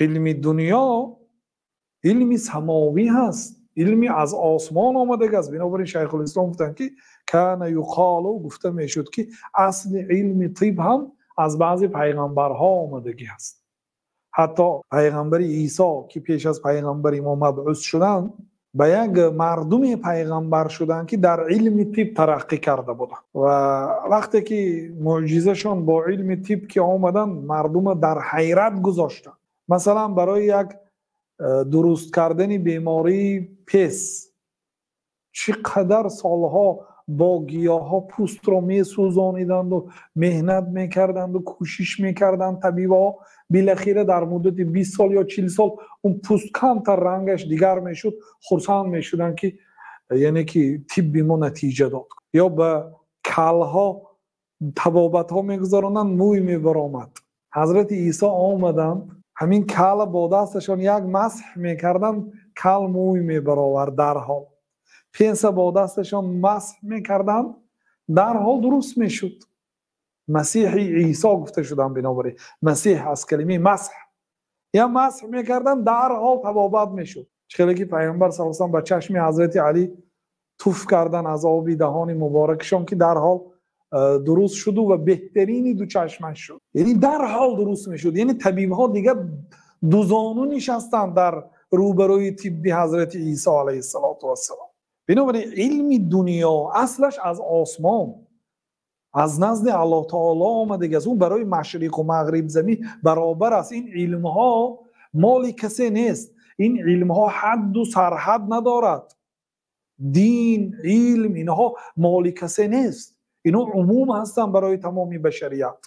Илми дунё илми самовӣ ҳаст, илми аз осмон омадааст. Бинобар ин Шайхулислом гуфтанд, ки кана юқолу, гуфта мешуд, ки асли илми тиб ҳам аз баъзе пайғамбарҳо омадагӣ аст. Ҳатто пайғамбари Исо, ки пеш аз пайғамбари мо мабъус шуданд, ба як мардуме пайғамбар шуданд, ки дар илми тиб тараққӣ карда буданд. Ва вақте ки мӯъҷизашон бо илми тиб ки омаданд, мардумро дар ҳайрат гузоштанд. Масалан, барои як дуруст кардани бемории пес чӣ қадар солҳо бо гиёҳҳо пӯстро месӯзониданду меҳнат мекарданду кӯшиш мекарданд табибҳо. Билахира дар муддати 20 сол ё 40 сол он пӯст камтар рангаш дигар мешуд, хурсанд мешуданд, ки яъне ки тибби мо натиҷа дод. Ё ба калҳо табобатҳо мегузаронанд, мӯй мебаромад. Ҳазрати Исо омаданд, ҳамин кала бо дасташон як масҳ мекарданд, кал мӯй мебаровард дарҳол. Пенса бо дасташон масҳ мекарданд, дарҳол дуруст мешуд. Масиҳи Исо гуфта шуданд. Бинобар ин масиҳ аз калимаи масҳ, я масҳ мекарданд, дарҳол табобат мешуд. Чӣ хеле ки пайғамбар саллаллоҳу алайҳи васаллам ба чашми ҳазрати Алӣ туф кардан аз оби даҳони муборакашон, ки дарҳол дуруст шуду ва беҳтарини ду чашмаш шуд. Яъне дарҳол дуруст мешуд. Яъне табибҳо дигар дузону нишастанд дар рӯбарӯи тибби ҳазрати Исо алайҳиссалоту вассалом. Бинобар ин илми дунё аслаш аз осмон, аз назди Аллоҳ таоло омадагиаст. Ӯ барои машриқу мағриб замин баробар аст. Ин илмҳо моли касе нест. Ин илмҳо ҳадду сарҳад надорад. Дин, илм, инҳо моли касе нест. Инҳо умум ҳастанд барои тамоми башарият.